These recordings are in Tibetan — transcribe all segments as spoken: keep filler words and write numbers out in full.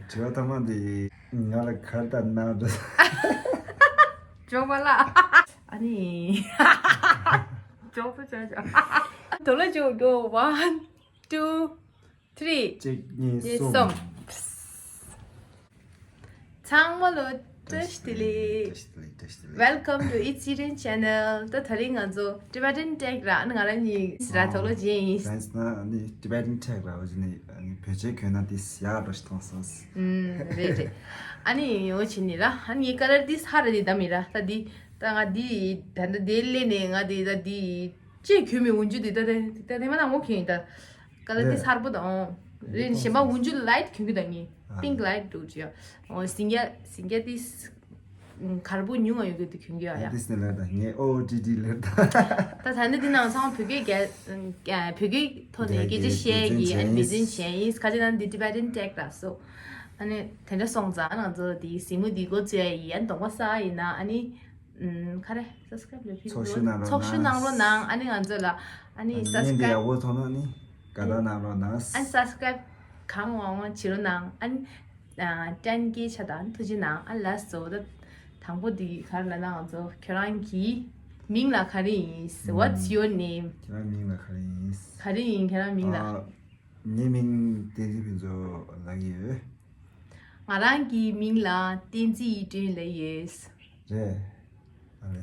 དྲི་བ་ཐ་མ་འདི་ང་ལ་ག་རེ་ལྟར་གནང་འདྲ། ཇོག་པ་ལ། ཨ་ནི། ཇོག་ཏུ་ཇོག་ཇོག་དོ་ལ་ཇོག་ཇོག one, two, three. གཅིག་གཉིས་གཉིས་གསུམ། གསུམ། ཚང་མ་ལོ་བཀྲ་ཤིས་བདེ་ལེགས། བཀྲ་ཤིས་བདེ་ལེགས། བཀྲ་ཤིས་བདེ་ལེགས། Welcome to It's Eden Channel. ད་དེ་རིང་ང་ཚོ་Tibetan Tech ར་ཨ་ནི་ང་རང་གཉིས་ར་དོ་ལོ་ཇེ་ཡིན། ད་ཡིན་ན་ཨ་ནི་Tibetan Tech ར་བ་ཇི་ནི་ཨ་ནི་བོད་ཆས་གྱོན་ན་དེ་ཡག་འགྲོ་ཞིག་མཐོང་སོང་། ཨུམ་རེད་རེད། ཨ་ནི་ཡོང་ཕྱིན་ནི་ར་ཨ་ནི་ཀ་ལར་དེ་ཧ་ར་དེ་ད་མི་ར་ད་དེ་ད་ང་དེ་ད་ད་དེ་ལས་ནས་ང་དེ་ད་དེ་ཅེས་གྱོན་མི་འུན་ཇུ་དེ་ད་དེ་ད་དེ་མ་ན་ངོ་གྱོན་ད། ཀ་ལ་དེ་གསར་པོ་དང་། རེད་གཞན་པ་འུན་ཇུ་ལའིཊ་གྱོན་གྱི་དང་ངས། ཨ། Pink light འདུག་ཅིག་ཡ། སིང་ག་སིང་ག་དེ་གར་པོ་ཉུང་ང་ཡོད་གི་དེ་གྱོན་གྱི་ཡ་ཡ། དེ་སི་ནི་ལར་དང་ངས་ཨོ་ཏི་ཏི་ལར་དང་། ད་ད་ནི་དེ་ནང་ཚང་བོད་སྐད་རྒྱ་བོད་སྐད་ཐོག་ནས་སྐད་ཆ་བཤད་ཀྱི་ཨ་ནི་འབད་བརྩོན་བྱས་ཡིན། ཁ་ཅིག་ནང་འདི་Tibetan Tech ར་སོ། ཨ་ནི་དེ་འདྲ་སོང་ཙང་ང་ཚོ་དེ་གཟིགས་མོ་དེ་འགོ་བཙུགས་ཡ་ཡིན། ཨ་ནི་གདོང་པ་སྲ་ཡིན་ན་ཨ་ནི། ཨུམ། ག་རེ་སབ་སི་ཀ་རེབ་ལ་ཕིག་ཚོགས་ཞུགས་གནང་རོགས་ཚོགས་ཞུགས་གནང་། གནང་རོགས་གནང་། ཨ་ནི་ང་ཚོ་ལ་ཨ་ནི་ཨ་ནི་སབ་སི་ཀ་རེབ་ཡག་པོ་ཐོབ་ན་ཨ་ནི་དགའ་རྟགས་གནང་རོགས་གནང་། ཨ་ནི་སབ་སི་ཀ་རེབ་གང་མང་མང་བྱེད་རོགས་གནང་། ཨ་ནི་ཨ་ཊེན་ཀེ་ཆགས་དང་ཐུགས་རྗེ་གནང་། ཨ་ལ་སོ་ད་དང་པོ་འདི་ག་རེ་ལབ་ན་ང་ཚོ་ཁྱོད་རང་གི་མིང་ལ་ག་རེ་ཡིན། What's your name? ཁྱེད་རང་མིང་ལ་ག་རེ་ཡིན། ག་རེ་ཡིན་ཁྱེད་རང་མིང་ལ། ཨ། ངའི་མིང་བསྟན་འཛིན་ཕུན་ཚོགས་ལབ་ཀྱི་ཡོད། ང་རང་གི་མིང་ལ་བསྟན་འཛིན་ཡིད་སྒྲོན་ལབ་ཡོད། རེད། ཨ་ལེ།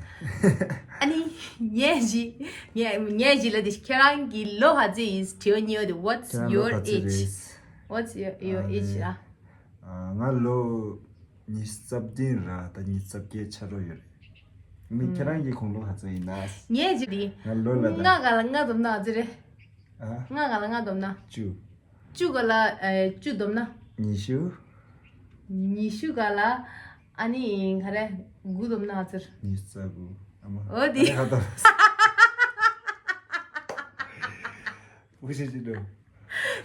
ཨ་ནི་ངས་ཅིག་ངས་ངས་ཅིག་ལབ་དེ་ཁྱེད་རང་གི་ལོ་ག་ཚོད་ཡིན། དྲི་བ་གཉིས་པ་དེ། What's ཁྱེད་རང་ལོ་your ག་ཚོད་age? རེད། What's your, your ཨ་age ལེ། ར། ཨ། ང་ལོ་ཉི་ཤུ་རྩ་བདུན་ར། ད་ཉི་ཤུ་རྩ་བརྒྱད་ཆགས་འགྲོ་ཡོད་རེད། མི་ཁྱེད་རང་གི་ཁོང་ལོ་ག་ཚོད་ཡིན་ན། ངས་ཅིག་དེ་ང་ལོ་ལ་ད་ལྔ་ག་ལ་ལྔ་བསྡོམས་ན་ག་ཚོད་རེད། ཨ། ལྔ་ག་ལ་ལྔ་བསྡོམས་ན། བཅུ། བཅུ་ག་ལ་ཨེ་བཅུ་བསྡོམས་ན། ཉི་ཤུ། ཉི་ཤུ་ག་ལ་ཨ་ནི་ག་རེ་དགུ་བསྡོམས་ན་ག་ཚོད། ཉི་ཤུ་རྩ་དགུ། ཨ་མ། འོ་དེ། ཨ་ནི་ཧ་ཏོ། བུ་ཤེས་ཅི་འདུག་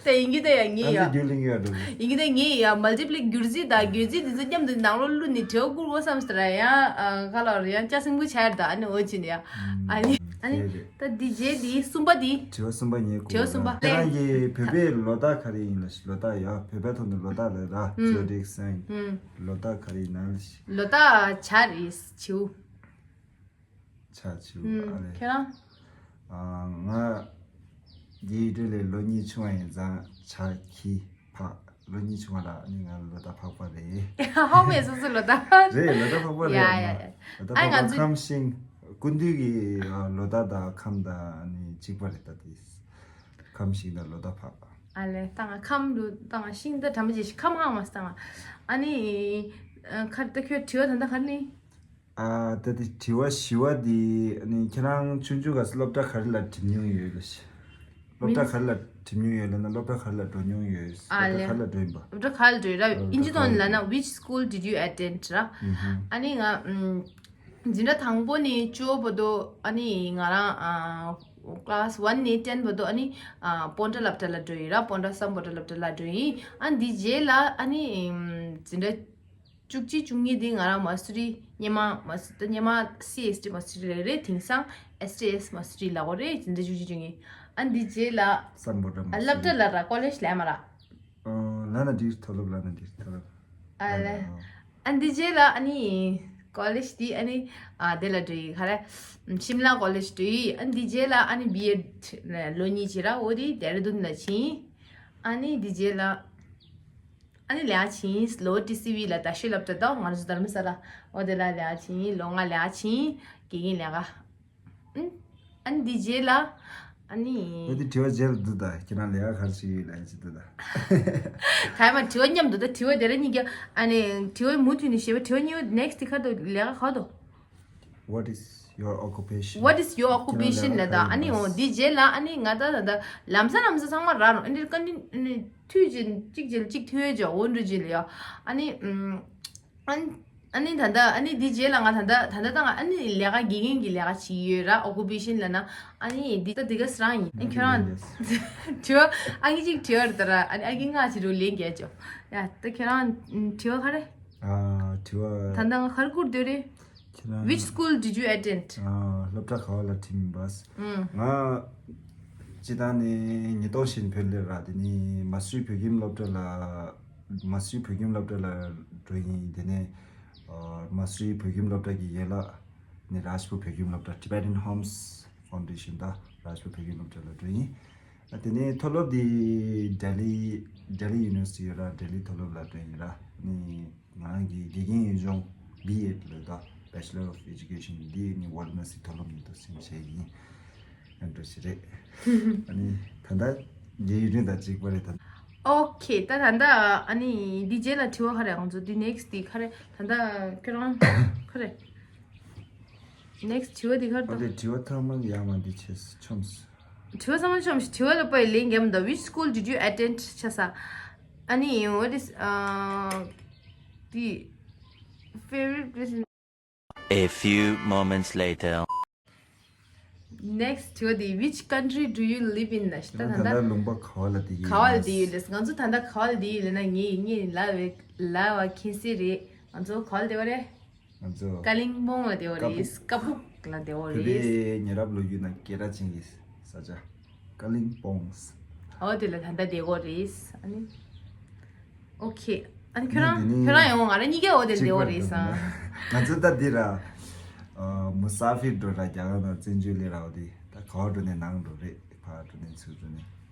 ད་ཡིན་གྱི་ད་ཡ་ངེས་ཡ། ཨ་ནི་རྒྱུན་ལས་ངེས་ཡ་འགྲོ། ཡིན་གྱི་ད་ངེས་ཡ། མལ་ཊི་པི་ལི་ཀི་བསྒྱུར་རྩིས་དང་བརྒྱུད་རྩིས་དེ་ཚོ་མཉམ་དུ་ནང་ལོགས་བླུགས་ནས་དྲི་བ་བསྐུར་དགོས་བསམ་སྟེ་ར་ཡང་ཨ་ག་ལ་ར་ཡང་ལྕགས་སྲིན་པོ་ཆགས་ཡ་ད། ཨ་ནི་འོ་ཅི་ནི་ཡ། ཨ་ནི་ཨ་ནི་ད་འདི་རྗེས་འདི་གསུམ་པ་འདི། དྲི་བ་གསུམ་པ་ངས་དྲི་བ་གསུམ་པ། ཁྱེད་རང་གི་བོད་པའི་ལོ་རྟགས་ག་རེ་ཡིན་ལ། ལོ་རྟགས་ཡ་བོད་པའི་ཐོག་ནས་ལོ་རྟགས་ལ་ར། ཨུམ། ཛོ་ཌི་ཡེག་སའིན། ཨུམ། ལོ་རྟགས་ག་རེ་ཡིན་ན་ལ། ལོ་རྟགས་བྱ་རེད་བྱིའུ། བྱ་བྱིའུ། ཨུམ། ཨ་ལེ། ཁྱེད་རང་། ཨ། ང་འདིའི་གྲས་ལས་ལོ་གཉིས་ཆུང་བ་ཡིན་ཙང་བྱ་ཁྱི་ཕག་ལོ་གཉིས་ཆུང་བ་ལ་ནི་ང་ལོ་རྟགས་ཕག་པ་རེད། ཧོ་མེ་སོ་སོ་ལོ་རྟགས། རེད། ལོ་རྟགས་ཕག་པ་རེད། ཡ་ཡ་ཡ། ལོ་རྟགས་ཨ་ཕག་ང་པ་ཚོ་ཁམས་ཤིང་། སྐུ་མདུན་གྱི་ལོ་རྟགས་དང་ཁམས་དང་ནི་གཅིག་པ་རེད། ད་དེ་ཁམས་ཤིང་དང་ལོ་རྟགས་ཕག་ཨ་ལེ། ད་ང་ཁམས་ལོ་ད་ང་ཤིང་ད་དྲ་མ་ཅེ་ཤི་ཁམས་ཧང་མ་སྟང་། ཨ་ནི་ཁར་ད་ཁྱོད་དྲི་བ་ད་ད་ག་ནི། ཨ། ད་དེ་དྲི་བ་བཞི་བ་དེ་ནི་ཁྱེད་རང་ཆུང་ཆུང་སྐབས་སློབ་གྲྭ་ག་རེ་ལ་འགྲིམ་མྱོང་ཡོད་ལ། སློབ་གྲྭ་ག་རེ་ལ་འགྲིམ་མྱོང་ཡོད་ལ་ན་སློབ་གྲྭ་ག་རེ་ལ་འགྲོ་མྱོང་ཡོད། ཨ་ལེ། སློབ་གྲྭ་ག་རེ་ལ་འགྲོ་ཡིན་པ། སློབ་གྲྭ་ག་རེ་ལ་འགྲོ་ཡིན་ར། ཨིན་ཇི་ཐོག་ནས་ལབ་ན་which school did you attend ར། ཨ་ནི་ང་འཛིན་གྲྭ་དང་པོ་ནས་བཅུ་བར་དུ་ཨ་ནི་ང་རང་class one ནས་ten བར་དུ་ཨ་ནི་སྤོན་ཊ་སློབ་གྲྭ་ལ་འགྲོ་ཡིན་ར། སྤོན་ཊ་སམ་བྷོ་ཊ་སློབ་གྲྭ་ལ་འགྲོ་ཡིན། ཨ་འདི་རྗེས་ལ་ཨ་ནི་འཛིན་གྲྭ་བཅུ་གཅིག་བཅུ་གཉིས་དེ་ང་རང་མ་སུ་རི་སྙེ་མ་མ་སུ་ད་སྙེ་མ་སི་ཨེས་ཊི་མ་སུ་རི་རེད། དེང་སང་ཨེས་ཊི་ཨེས་མ་སུ་རི་ལབ་དགོས་རེད། འཛིན་གྲྭ་བཅུ་གཅིག་བཅུ་གཉིས། ཨ་འདི་རྗེས་ལ་སམ་བྷོ་ཊ་མ་སུ་རི། སློབ་གྲྭ་ལ་ར་ཀོ་ལེཇ་ལ་མ་ར། ཨ་ལ་ན་འགྲིག་མཐོ་སློབ་ལ་ན་འགྲིག་མཐོ་སློབ། ཨ་ལ། ཨ་འདི་རྗེས་ལ་ཨ་ནི་ཀོ་ལེཇ་དེ་ཨ་ནི་ཨ་དེ་ལ་འགྲོ་ཡི་ག་རེ་ཤིམ་ལ་ཀོ་ལེཇ་འགྲོ་ཡི། ཨ་འདི་རྗེས་ལ་ཨ་ནི་བི་ཨེ་ཌི་ལོ་གཉིས་བྱས་ར། འོ་དེ་ཌེ་ར་ཌུན་ལ་ཕྱིན། ཨ་ནི་འདི་རྗེས་ལ། ཨ་ནི་ལས་ཀ་བྱིན། ལོ་ཊི་སི་ཝི་ལ་ད་ཤོད་སློབ་གྲྭ་དང་ང་རང་ཚོ་དྷརྨ་ས་ལ་འོ་དེ་ལ་ལས་ཀ་བྱིན། ལོ་ལྔ་ལས་ཀ་བྱིན། དགེ་རྒན་ལས་ཀ་ཨ་ནི་འདི་རྗེས་ལ་ཨ་ནི། འོ་དེ་དྲི་བ་རྗེས་ལ་འདུག་ད་ཁྱེད་རང་ལས་ཀ་ག་རེ་བྱེད་ཡོད་ལས་ཀ་བྱེད་འདུག་ད། ད་ཡ་མ་དྲི་བ་མཉམ་འདུག་ད་དྲི་བ་དེ་ར་གཉིས་ཀ་ཨ་ནི་དྲི་བ་མུ་མཐུད་ནས་བཤད་པ། དྲི་བ་གཉིས་པ་ནེག་སི་ཊི་དེ་ག་འདུག་ལས་ཀ་ག་འདུག What is your occupation? What is your occupation ལ་ད་ཨ་ནི་འོ་འདི་རྗེས་ལ་ཨ་ནི་ང་ད་ད་ད་ལམ་སང་ལམ་སང་ཚང་མ་རག་རུང་ཨ་ནི་ཀ་ནི་ཨ་ནི་མཐུད་ཅིང་གཅིག་རྗེས་ལ་གཅིག་མཐུད་ཡོད་ཅོ་འོ་འགྲོ་རྗེས་ལ་ཡ་ཨ་ནི་ཨ་ནི་ཨ་ནི་ད་ད་ཨ་ནི་འདི་རྗེས་ལ་ང་ད་ད་ད་ད་ད་ང་ཨ་ནི་ལས་ཀ་དགེ་རྒན་གྱི་ལས་ཀ་བྱེད་ཀྱི་ཡོད་ར། ཨོ་ཀུ་པེ་ཤན་ལ་ན་ཨ་ནི་འདི་ད་འདི་ག་སི་རང་ཡིན། ཨ་ཁྱོད་རང་དྲི་བ་ཨ་གི་གཅིག་དྲི་བ་རེད་ད་ར། ཨ་ནི་ཨ་གི་ལྔ་བྱེད་རུང་ལན་རྒྱག་ཅོ་ཡ། ད་ཁྱོད་རང་དྲི་བ་ག་རེ། ཨ་དྲི་བ། ད་ད་ང་ག་རེ་བསྐུར་འདོད་རེད། ཁྱེད་རང་། Which school did you attend? ཨ་སློབ་གྲྭ་ག་བ་ལ་ཁྲིད་མིན་པ། ཨང་། ང་སྤྱི་བཏང་ནས་ཉིས་སྟོང་བཞིན་བོད་ལས་ར། དེ་ནི་མ་སུའི་བོད་ཁྱིམ་སློབ་གྲྭ་ལ་ མ་སི་བོད་ཁྱིམ་སློབ་གྲྭ་ལ་འགྲོ་ཡིན། དེ་ནས་མ་སི་བོད་ཁྱིམ་སློབ་གྲྭ་གི་ཡན་ལག་ནི་རཱཇ་པུར་བོད་ཁྱིམ་སློབ་གྲྭ། Tibetan Homes Foundation དང་རཱཇ་པུར་བོད་ཁྱིམ་སློབ་གྲྭ་ལ་འགྲོ་ཡིན། ཨ་དེ་ནས་མཐོ་སློབ་དེ་ལྡི་ལི་ལྡི་ལི་ཡུ་ནི་ཝར་སི་ཊི་ཡོད་ར། ལྡི་ལི་མཐོ་སློབ་ལ་འགྲོ་ཡིན་ར། ནི་ང་རང་གི་དགེ་རྒན་ཡུལ་ལྗོངས་བི་ཨེཌ་ལ་ད་Bachelor of Education འདི་ནི་ཝ་ར་ཎ་སི་མཐོ་སློབ་ནས་ད་སེམས་བྱས་ཡིན། ཨ་འགྲོ་ཞིག་རེད། ཨ་ནི་ད་ལྟ་རྒན་ཡུལ་ལྗོངས་དང་གཅིག་པ་རེད་ད། ཨོ་ཁེ། ད་ད་ལྟ་ཨ་ནི་འདི་རྗེས་ལ་དྲི་བ་ག་རེ། ང་ཚོ་འདི་ནེག་སི་ཊི་འདི་ག་རེ། ད་ལྟ་ཁྱོད་རང་ག་རེ། ནེག་སི་ཊི་དྲི་བ་འདི་ག་རེ་ད། ཨ་དེ་དྲི་བ་ཐ་མ་ཡར་མར་འདི་བྱས་ཆོམས། དྲི་བ་ཚང་མ་ཆོམས་ཤིག་དྲི་བ་ལ་པའི་ལན་རྒྱབ་འདུག Which school did you attend ཆ་ས། ཨ་ནི་what is uh the favorite place in A few moments later. Next དྲི་བ་འདི། Which country do you live in ལབ་ཤིག་ད་ད་ད་ལྟ་ལུང་པ་ག་བ་ལ་བསྡད་ཀྱི་ག་བ་ལ་ཡོད་བསྡད་ཡོད་ལབ། ང་ཚོ་ད་ལྟ་ག་བ་ལ་བསྡད་ཡོད་ལབ་ན་ངས་ངས་ལབ་བའི་ལབ་པ་མཁྱེན་གསལ་རེད། ང་ཚོ་ག་བ་ལ་བསྡད་པ་རེད། ང་ཚོ་ཀ་ལིང་པོང་ལ་བསྡད་པ་རེད། ཀ་སྦུག་ལ་བསྡད་པ་བོད་རེད། པའི་ཉེ་རབས་ལོ་རྒྱུས་ནང་སྐད་གྲགས་ཅན་གྱི་ས་ཆ་ཀ་ལིང་པོང་། འོ་དེ་ལ་ད་ལྟ་བསྡད་ཀྱི་རེད། ཨ་ནི་ཨོ་ཁེ། ཨ་ནི་ཁྱོད་རང་ནི་འདི་ནི་ཁྱོད་རང་ཡོང་། ང་རང་གཉིས་ཀ་འོ་དེ་ལ་བསྡད་ཀྱི་རེད་ས། ང་ཚོ་ད་འདི་ར་མུ་སཱ་ཧྥིར་འགྲོ་ར། རྒྱ་གར་ནང་བཙན་བྱོལ་སླེབས་ར། འོ་དེ་ད་ག་བ་འགྲོ་ནས་ནང་འགྲོ་རེད། ཕར་འགྲོ་ནས་ཚུར་འགྲོ་ནས་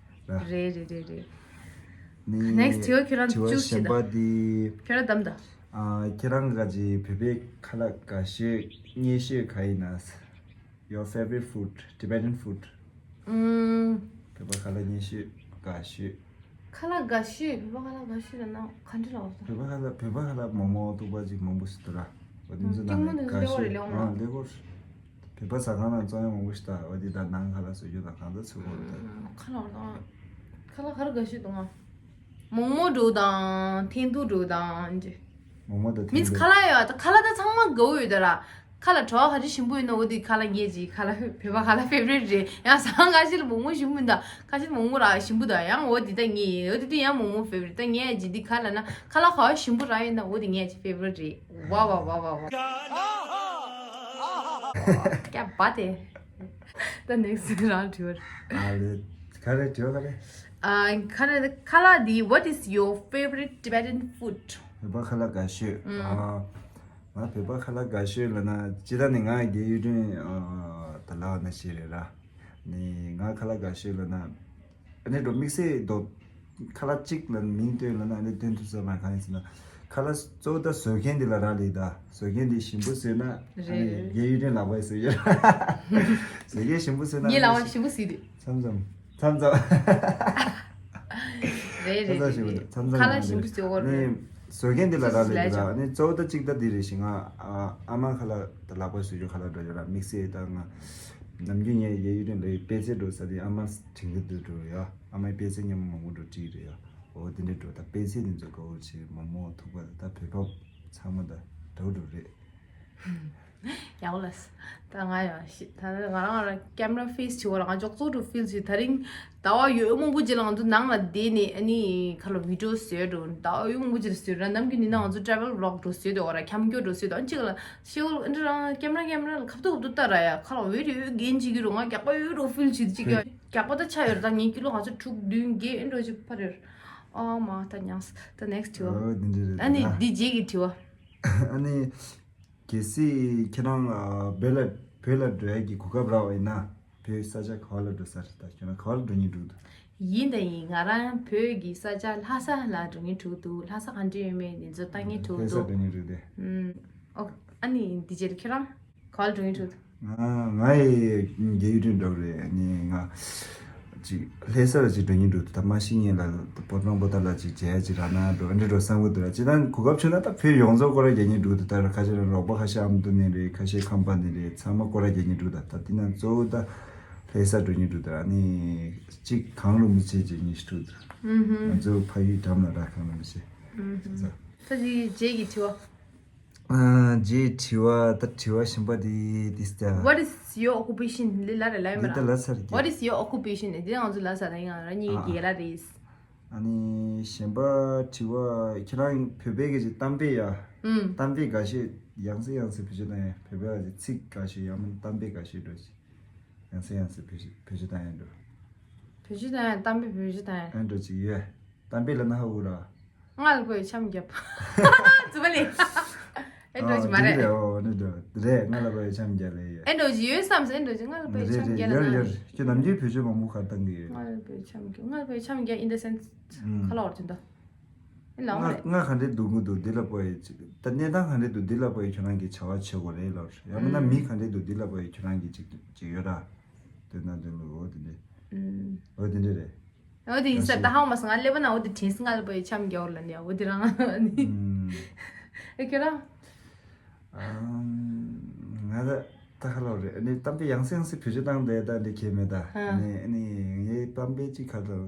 ར། རེད་རེད་རེད་རེད། ནི་ནེག་སི་ཊི་དྲི་བ་ཁྱོད་རང་དྲི་བ་བཅུག་ཤིག་གཞན་ད་པ་འདི། ཁྱོད་རང་གདམ་ད། ཨ་ཁྱེད་རང་ག་ཅི་བོད་པའི་ཁ་ལག་དགའ་ཤོས་མཉེས་ཤོས་ག་ཡིན་ན། Your favorite food, Tibetan food. ཨུམ། བོད་པ་ཁ་ལག་མཉེས་ཤོས་དགའ་ཤོས། ཁ་ལག་དགའ་ཤོས། བོད་པ་ཁ་ལག་དགའ་ཤོས་ལབ་ན་ག་འདྲ་ལབ་དགོས་རེད། བོད་པ་ཁ་ལག་བོད་པ་ཁ་ལག་མོག་མོག་བཏུག་པ་ཅིག་མང་པོ་ཞིག་འདུག་ར། འོ་དེ་ཚོ་ནང་ནས་དགའ་ཤོས། ཨ་ལེགས་པོ་རེད། བོད་པ་ཟ་ཁང་ནང་བཙོང་ཡ་མང་པོ་ཞིག་འདུག་འོ་དེ་དང་ནང་ཁ་ལག་བཟོ་རྒྱུ་དང་གང་ལྟར་ཚུགས་པ་རེད་ད། ཁ་ལག་དང་ཁ་ལག་ག་རེ་དགའ་ཤོས་འདུག་ང་། མོག་མོག་འདྲ་བོ་དང་ཐེན་ཏུ་འདྲ་བོ་དང་འདི། མོག་མོག་དང་ཐེན་ཏུ། མིན་སི་ཁ་ལག་ཡོད་ད། ཁ་ལག་ད་ཚང་མ་དགའ་བོ་ཡོད་ད་ར། ཁ་ལག་བྲོ་བ་ག་ཚོད་ཞིམ་པོ་ཡོད་ན་འོ་དེ་ཁ་ལག་ངའི་ཅིག་ཁ་ལག་བོད་པ་ཁ་ལག་ཕེ་ཝ་རི་ཊི་རེད། ཡང་ཟ་ཁང་ཁ་ཤས་ལ་མོག་མོག་ཞིམ་པོ་མི་འདུག་ཁ་ཤས་མོག་མོག་ར་ཞིམ་པོ་འདུག་ཡང་འོ་དེ་ད་ངའི་འོ་དེ་དུས་ཡང་མོག་མོག་ཕེ་ཝ་རི་ཊི། ད་ངའི་ཅིག་འདི་ཁ་ལག་ན་ཁ་ལག་ག་བ་ཞིམ་པོ་ར་ཡོད་ན་འོ་དེ་ངའི་ཅིག་ཕེ་ཝ་རི་ཊི་རེད། ཝ་ཝ་ཝ་ཝ་ཝ། ཀྱ་བ་དེ། ད་ནེག་སི་ཊི་རང་དྲི་བ། ཨ་ལེ། ག་རེ་དྲི་བ་ག་རེ། ཨ་ག་རེ། ཁ་ལག་འདི། What is your favorite Tibetan food? བོད་པ་ཁ་ལག་དགའ་ཤོས། ཨ་ང་བོད་པ་ཁ་ལག་དགའ་ཤོས་ལབ་ན་སྤྱིར་བཏང་ནས་ང་རྒན་ཡུལ་ཁྲིམས་ད་ལབ་ན་ཤེས་རེད་ར། ནི་ང་ཁ་ལག་དགའ་ཤོས་ལབ་ན། ཨ་ནི་འགྲོ་དམིགས་བསལ་དོ། ཁ་ལག་གཅིག་ལ་མིང་བཏོན་ལབ་ན་ཨ་ནི་བཏོན་ཐུབ་ས་མ་རེད། གང་ཡིན་ཟེར་ན། ཁ་ལག་གཙོ་བོ་ད་བཟོ་མཁན་འདི་ལ་རག་ལས་ད། བཟོ་མཁན་འདི་ཞིམ་པོ་བཟོས་ན་ཨ་ནི་རེད། རྒན་ཡུལ་ཁྲིམས་ལག་པ་ཡི་བཟོས་ཡོད། བཟོ་མཁན་ཞིམ་པོ་བཟོས་ན་ངའི་ལག་པ་ཞིམ་པོ་བཟོས་འདུག་མཚམས་མཚམས་མཚམས་མཚམས། རེད་རེད་མཚམས་མཚམས་ཞིམ་པོ་རེད། མཚམས་མཚམས་ཁ་ལག་ཞིམ་པོ་བཟོ་དགོས་རེད། ནི་བཟོ་མཁན་འདི་ལ་རག་ལས་ད། ཨ་ནི་གཙོ་བོ་ད་གཅིག་ད་འདི་རེད་ཤི། ང་ཨ་མ་ཁ་ལག་ད་ལག་པ་བཟོ་རྒྱུ་ཁ་ལག་འགྲོ་ཡོད་ར། དམིགས་བསལ་ད་ང་ནམ་རྒྱུན་ངས་རྒན་ཡུལ་ཁྲིམས་ལ་པད་ཚལ་འགྲོ་ས་དེ་ཨ་མ་དྲན་གི་འདུག་འགྲོ་ཡ། ཨ་མའི་པད་ཚལ་མཉེན་མོ་མང་པོ་འགྲོ་བྲིས་རེད་ཡ། འོ་དེ་འདྲ་འགྲོ་ད། པད་ཚལ་དེ་ཚོ་དགའ་བོ་བྱེད། མོག་མོག་ཐུག་པ་ད་བོད་པ་ཚང་མ་ད་འགྲོ་འགྲོ་རེད། ཡག་པོ་ལ། ད་ང་ཡང་ཤི་ད་ང་རང་ང་རང་ཀེམ་ར་ཕེ་སི་བྱེད་པ་ལ་ང་ཅོག་ཙོག་འགྲོ་ཕིལ་བྱེད། ད་རིང་ཟླ་བ་ཡོད་མང་པོ་ཅིག་ལ་ང་ཚོ་ནང་ལ་བསྡད་ནས་ཨ་ནི་ཁ་ལོ་བི་ཌི་ཡོ་བཟོས་འགྲོ། ཟླ་བ་ཡོད་མང་པོ་ཅིག་ལ་བཟོས་ར། ནམ་རྒྱུན་ནི་ན་ང་ཚོ་ཊེ་ཝལ་བི་ལོག་འགྲོ་བཟོས་འདུག་བ་ར། འཁྱམ་སྐྱོ་འགྲོ་བཟོས་འདུག་ཨ་ཅིག་ལ་ཤེའུ་ཨ་འདྲ་རང་ཀེམ་ར་ཀེམ་ར་ལ་ཁ་ཐུག་ཐུག་ལྟ་ར་ཡ། ཁ་ལོ་བི་ཌི་ཡོ་རྒན་བྱེད་ཀྱི་རུ་ང་རྒྱག་པ་ཡོད་འགྲོ་ཕིལ་བྱེད་ཅིག་ཡ། རྒྱག་པ་ད་ཆ་ཡོད་ར། ད་ངའི་ཀི་ལོ་ང་ཚོ་དྲུག་བདུན་བརྒྱད་ཨ་འགྲོ་ཅིག་འཕར་ཡོད་ར། ཨོ་མ་ད་མྱངས། ད་ནེག་སི་ཊི་དྲི་བ། ཨོ་འདི་འདྲ་རེད་ཨ་ནི་ད། འདི་རྗེས་ཀྱི་དྲི་བ། ཨ་ནི། གལ་སྲིད་ཁྱེད་རང་ཨ་བོད་ལ་བོད་ལ་འགྲོ་ཡ་གི་གོ་སྐབས་རག་པ་ཡིན་ན་བོད་ས་ཆ་ག་བ་ལ་འགྲོ་ས་རེད། ད་ཁྱོད་རང་ག་བ་ལ་འགྲོ་སྙིང་འདོད་འདུག་ཡིན་ད་ཡིན། ང་རང་བོད་ཀྱི་ས་ཆ་ལྷ་ས་ལ་འགྲོ་སྙིང་འདོད་འདུག་ལྷ་ས་ག་འདྲ་ཡོད་མེད་ཡིན་ཚོད་ལྟ་སྙིང་འདོད་ལྷ་ས་འདུག་འགྲོ་སྙིང་འདོད་དེ། ཨུམ། ཨོ། ཨ་ནི་འདི་རྗེས་ལ་ཁྱེད་རང་ག་བ་ལ་འགྲོ་སྙིང་འདོད་འདུག་ང་ང་ཡི་རྒན་ཡུལ་ཁྲིམས་འགྲོ་གི་རེད། ཨ་ནི་ང་ཅིག་ལྷ་ས་ལ་ཅིག་འགྲོ་སྙིང་འདུག་ད་མ་ཤི་ཉིན་ལ་སྤོ་བྲང་པོ་ཏ་ལ་ཅིག་མཇལ་ཅིག་རག་ན་འགྲོ། ཨ་འདྲ་འགྲོ་བསམ་གི་འདུག་ར། ཅི་ད་གོ་སྐབས་བྱུང་ན་ད་བོད་ཡོངས་རྫོགས་སྐོར་ར་རྒྱག་སྙིང་འདུག་ད་ད་ར་ཁ་ཤས་ར་རོགས་པ་ཁ་ཤས་ཨ་མདོ་ནས་རེད། ཁ་ཤས་ཁམས་པ་ནས་རེད། ཚང་མ་སྐོར་ར་རྒྱག་སྙིང་འདུག་ད་ད་དེ་ན་གཙོ་བོ་ད་ལྷ་ས་འགྲོ་སྙིང་འདུག་ད་ཨ་ནི་ཅིག་གངས་རིན་པོ་ཆེ་མཇལ་སྙིང་ཞིག་འདུག་ད་ང་ཚོ་ཕ་ཡུལ་འགྲམ་ལ་ར་གངས་རིན་པོ་ཆེ། ད་ཅིག་རྗེས་ཀྱི་དྲི་བ། ཨ། རྗེས་དྲི་བ་ད་དྲི་བ་གཞན་པ་དེ་དེ་སྟེ། What is your occupation? འདི་ལ་རེ་ལ་ཡོད་མེད་ར། འདི་ད་ལ་ཚར་གི། What is your occupation? འདི་ང་ཚོ་ལ་ས་ད་ཡང་ར་གཉིས་ཀྱི་རྒན་ལགས་རེད། ཨ་ནི་གཞན་པ་དྲི་བ་ཁྱེད་རང་བོད་པའི་གི་ཅིག་གཏམ་དཔེ་ཡ། ཨུམ། གཏམ་དཔེ་འགའ་ཤས་ཡང་སེ་ཡང་སེ་བེད་སྤྱོད་བཏང་ཡ། བོད་པའི་གི་ཅིག་ཚིག་འགའ་ཤས་ཡང་མིན་གཏམ་དཔེ་འགའ་ཤས་འགྲོ་ཅིག་ཡང་སེ་ཡང་སེ་བེད་སྤྱོད་བེད་སྤྱོད་བཏང་ཡ་འགྲོ། བེད་སྤྱོད་བཏང་ཡ། གཏམ་དཔེ་བེད་སྤྱོད་བཏང་ཡ། ཨ་འགྲོ་ཅིག་ཡོད། གཏམ་དཔེ་ལ་ན་ཧ་གོ་ར། ང་ལ་བོད་འཆམ་རྒྱབ། ཙི་པ་ལེ། ཨེ་འགྲོ་གི་མ་རེད། ཨོ་འདི་རེད། ཨོ་འདི་འགྲོ་འདི་རེད། ང་ལ་བོད་འཆམ་རྒྱབ་ལེ་ཡོད། ཨེ་འགྲོ་གི་ཡོད་བསམ་སོང་། ཨེ་འགྲོ་གི་ང་ལ་བོད་འཆམ་རྒྱབ་ལེ་ཡོད་ཡོད། ཁྱོད་ནམ་རྒྱུན་བོད་ཆོས་མང་པོ་ཁ་བཏང་གི་ཡོད། ང་ལ་བོད་འཆམ་རྒྱབ། ང་ལ་བོད་འཆམ་རྒྱབ་in the sense ཁ་ལོ་བར་དུ་འདུག་ང་ང་ག་འདྲས་འདུག་གི་འདུག་འདི་ལ་བོད་ཡིག་ཅིག་ད་གནས་སྟངས་ག་འདྲས་འདུག་འདི་ལ་བོད་ཡིག་ཁྱོད་རང་གིས་བྱ་བ་བྱེད་དགོས་རེད་ལབ། ཡང་མིན་ན་མི་ག་འདྲས་འདུག་འདི་ལ་བོད་ཡིག་ཁྱོད་རང་གིས་ཅིག་ཅིག་ཡོད་ར། དེ་ན་དེ་ལ་འོ་དེ་འདྲས། འོ་དེ་འདྲས་རེད། འོ་དེ་ཡིན་ས་ད་ཧང་མ་སོང་། ང་ཀླད་པ་ན་འོ་དེ་དྲན་སོང་། ང་ལ་བོད་ཡིག་འཆམ་རྒྱག་ལ་ནི་འོ་དེ་རང་ཨེ་ཁྱོད་རང་། ང་ད་ད་ཁ་ལོ་རེད། ཨ་ནི་གཏམ་དཔེ་ཡང་སེ་ཡང་སེ་བེད་སྤྱོད་བཏང་བསྡད་ད་འདི་ཁྱད་མེད་ད། ཨ་ནི་ཨ་ནི་ངའི་གཏམ་དཔེ་གཅིག་ཁ་ལོ།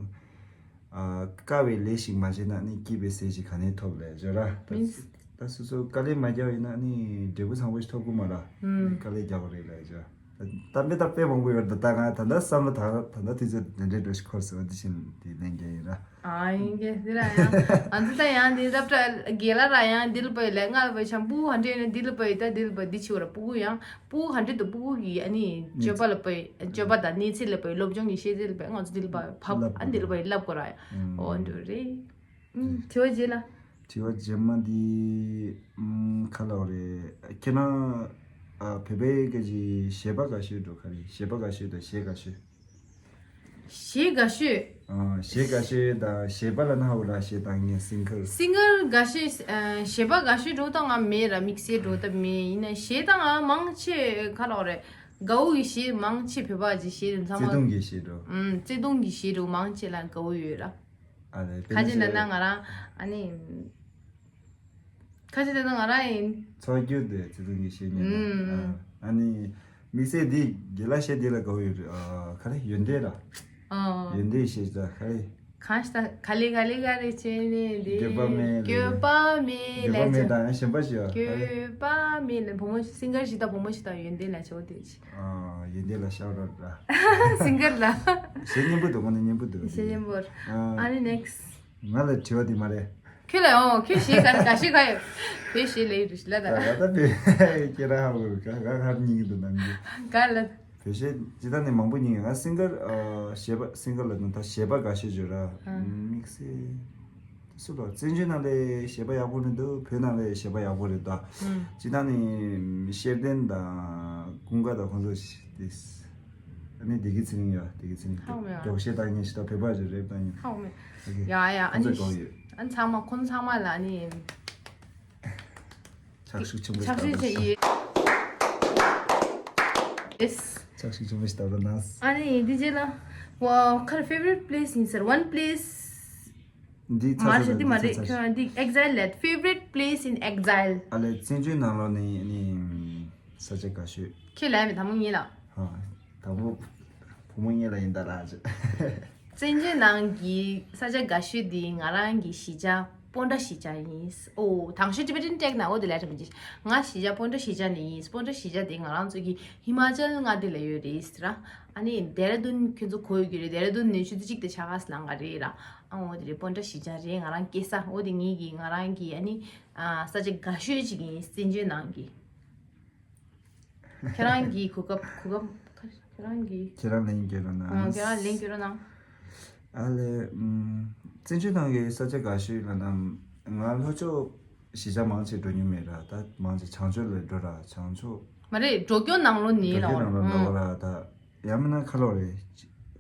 དཀའ་བའི་ལས་ཤིག་མ་བྱས་ན་ནི་སྐྱིད་པའི་ཟས་ཤིག་ག་ནས་ཐོབ་ལས་བརྗོད་ར། ད་སོ་སོ་དཀའ་ལས་མ་རྒྱག་ཡིན་ན་ནི་འབྲས་བུ་བཟང་པོ་ཞིག་ཐོབ་གི་མ་ར། ནི་དཀའ་ལས་རྒྱག་དགོས་རེད་ལས་བརྗོད། ད་དཔེ་ད་དཔེ་མང་པོ་ཡོད་ད། ད་ང་ད་ལྟ་བསམ་བློ་ད་ད་ལྟ་དུས་ཚོད་འདི་འདྲའི་འགྲོ་ཞིག་འཁོར་སོང་། འདི་བཞིན་དེ་ལན་རྒྱག་ཡིན་ར། ཨ་ཡིན་གྱི་འདི་ར་ཡང་ཨ་འདི་ད་ཡང་འདི་སློབ་གྲྭ་རྒན་ལགས་ར་ཡང་འདི་ལ་བོད་ལས་ང་ལ་བོད་འཆམ། སྤུ་གུ་ཧ་འདྲེ་ནི་འདི་ལ་བོད་ད་འདི་ལ་བོད་འདི་ཆུ་ར་སྤུ་གུ་ཡང་། སྤུ་གུ་ག་འདྲ་འདུག་སྤུ་གུ་གི་ཨ་ནི་སྤྱོད་པ་ལ་བབས། སྤྱོད་པ་དང་གནས་ཚུལ་ལ་བབས། སློབ་སྦྱོང་གི་ཤེས་ཚད་ལ་བབས། ང་ཚོ་འདི་ལ་བབས་ཕབ་ཨ་འདི་ལ་བབས་བསླབ་དགོས་ར་ཡ། འོ་འདྲ་རེད། ཨུམ། དྲི་བ་རྗེས་ལ། དྲི་བ་རྗེས་མ་འདི་ཨུམ་ག་ལབ་རེད། ཁྱེད་རང་ཨ་བོད་པའི་སྐད་ཀྱི་གཞས་པ་དགའ་ཤོས་འགྲོ་ག་རེད། གཞས་པ་དགའ་ཤོས་དང་གཞས་དགའ་ཤོས། གཞས་དགའ་ཤོས། ཨ་གཞས་དགའ་ཤོས་དང་གཞས་པ་ལ་ན་འོ་ར་གཞས་བཏང་མཁན་སིང་གར། སིང་གར་དགའ་ཤོས། ཨ་གཞས་པ་དགའ་ཤོས་འགྲོ་ད་ང་མེད་ར། དམིགས་བསལ་འགྲོ་ད་མེད། ཡིན་ན་གཞས་ད་ང་མང་ཆེ་ག་ལབ་རེད། དགའ་བོ་གི་གཞས་མང་ཆེ་བོད་པ་གི་གཞས་ཚང་མ། བརྩེ་དུང་གི་གཞས་འགྲོ། ཨུམ་བརྩེ་དུང་གི་གཞས་འགྲོ་མང་ཆེ་ལ་དགའ་བོ་ཡོད་ར། ཨ་ལས་དཔེར་ན་ཁ་ཅིག་ན་ན་ང་རང་ཨ་ནི། ཁ་ཅིག་ན་ན་ང་རང་ཡིན། ཚོགས་རྒྱུ་དེ་བརྩེ་དུང་གི་གཞས་ཉན་ན། ཨུམ། ཨ་ནི་དམིགས་བསལ་འདི་དགེ་ལགས་གཞས་འདི་ལ་དགའ་བོ་ཡོད་རེད། ཨ་ག་རེ་ཡོན་ཏན་ར། ཨ་ཡོན་ཏན་གཞས་ད་ག་རེ། གང་ཞིག་ད་ག་ལེ་ག་ལེ་ག་རེ་བྱས་ནས་འདི་འགྱོད་པ་མེད་ལ། འགྱོད་པ་མེད་ལ་འགྱོད་པ་མེད་ད་ཡང་གཞན་པ་ཞིག་ཡོད། འགྱོད་པ་མེད་ལ་བུ་མོ་ཞིག་སིང་གར་ཞིག་ད་བུ་མོ་ཞིག་ད་ཡོན་ཏན་ལ་ཆོག་དེ་ཞིག་ཨ་ཡོན་ཏན་ལ་ཤའོ་ཊི་ཨའུཊ་ར། སིང་གར་ལ། གཞས་སྙན་པོ་འདུག་ཁོང་ནི་སྙན་པོ་འདུག་གཞས་སྙན་པོ། ཨ་ཨ་ནི་next། ང་ལ་དྲི་བ་འདི་མ་རེད། ཁྱོད་ལ་ཡང་ཁྱོད་གཞས་ག་ག་གཞས་ག་ཡོད། བོད་གཞས་ལས་ཡོད་ལ་ད། ད་ད་བོད་ཁྱེད་རང་ཧ་གོ་ག་ག་ག་རྙིང་གི་འདུག་ནམ་རྒྱུན། ག་ལ། བོད་གཞས་ཇི་ལྟར་ནས་མང་པོ་རྙིང་ཡོད། ང་སིང་གར་ཨ་གཞས་པ་སིང་གར་ལ་ནི་ད་གཞས་པ་དགའ་ཤོས་བརྗོད་ར། ཨ་དམིགས་བསལ་སུ་ལ་བཙན་བྱོལ་ནང་ལས་གཞས་པ་ཡག་པོ་རེད་འདུག་བོད་ནང་ལས་གཞས་པ་ཡག་པོ་རེད་ད། ཨ་ཇི་ལྟར་ནས་ཤེར་ལྡན་དང་ཀུན་དགའ་དང་ཁོང་ཚོ་ཞིག་དེ། ཨ་ནི་བདེ་སྐྱིད་ཚེ་རིང་ཡོད། བདེ་སྐྱིད་ཚེ་རིང་ཧ་གོ་མེད་ཨ། མགྱོགས་བཤད་བཏང་མཁན་ཞིག་དང་བོད་པ་ཞིག་རེབ་བཏང་མཁན། ཧ་གོ་མེད། ཨོ་ཁེ། ཡ་ཡ་ཨ་ཁོང་ཚོ་ནི་གང་ཡོད། ཨ་ནི་ཚང་མ་ཁོང་ཚང་མ་ལ་ཨ་ནི། ཕྱག་ཤུགས་ཆེན་པོ་ཕྱག་ཤུགས་ཆེ་ཡིན། ཡེས། ཕྱག་ཤུགས་ཆེན་པོ་ཞིག་བཏབ་རོགས་གནང་། ཨ་ནི་འདི་རྗེས་ལ། ཝའོ་ཁར་favorite place ཡིན་ཟེར། One place། འདི་ཚ་མ་ཚ་རེད་འདི་མ་འདི་རེད། ཚ་ཚ་ཁྱོད་འདི་exile ལས། Favorite place in exile། ཨ་ལས་བཙན་བྱོལ་ནང་ལོགས་ནས་ནི་ས་ཆ་དགའ་ཤོས། ཁྱོད་ལ་མི་དང་པོ་ངེད་ལ། ཧ། དང་པོ་བུ་མོ་ངེད་ལ་ཡིན་ད་ལ་ཅེ། བཙན་བྱོལ་ནང་གི་ས་ཆ་དགའ་ཤོས་འདི་ང་རང་གི་གཞིས་ཆགས་སྤོན་ཊ་གཞིས་ཆགས་ཡིན། ཨོ་དང་ཤོས་Tibetan Tech ན་འོ་དེ་ལས་རིམ་གྱི་ང་གཞིས་ཆགས་སྤོན་ཊ་གཞིས་ཆགས་ནས་ཡིན། སྤོན་ཊ་གཞིས་ཆགས་དེ་ང་རང་ཚོ་གི་ཧི་མ་ཅལ་མངའ་སྡེ་ལ་ཡོད་རེད་ཟེར་ར། ཨ་ནི་ལྡེ་ར་ལྡུན་ཁྱོད་ཚོ་གོ་ཡོད་ཀྱི་རེད། ལྡེ་ར་ལྡུན་ནས་ཆུ་ཚོད་གཅིག་དང་ཕྱེད་ཀ་ཙམ་ལང་ག་རེད་ར། ཨ་འོ་དེ་རེད། སྤོན་ཊ་གཞིས་ཆགས་རེད། ང་རང་སྐྱེས་ས་འོ་དེ་ངེད་ཀྱི་ང་རང་གི་ཨ་ནི་ཨ་ས་ཆ་དགའ་ཤོས་གཅིག་ཡིན། བཙན་བྱོལ་ནང་གི། ཁྱེད་རང་གི་གོ་སྐབས་གོ་སྐབས་ཁྱེད་རང་གི། ཁྱེད་རང་ལན་སྐྱེལ་རོགས་གནང་། ཨ་ཁྱེད་རང་ལན་སྐྱེལ་རོགས་གནང་། ཨ་ལས། ཨམ། བཙན་བྱོལ་ནང་གི་ས་ཆ་དགའ་ཤོས་ལབ་ན། ང་ལྷོ་ཕྱོགས་གཞིས་ཆགས་མང་ཆེ་འགྲོ་མྱོང་མེད་ར། ད་མང་ཆེ་བྱང་ཕྱོགས་ལ་འགྲོ་ར་བྱང་ཕྱོགས། མ་རེད་འགྲོ་སྐྱོད་ནང་ལོགས་ནས་འགྲོ་ལ། སྐྱོད་ནང་ལོགས་འགྲོ་ཨང་། ག་ར་ད། ཡང་མིན་ན་ཁ་ལོ་རེད།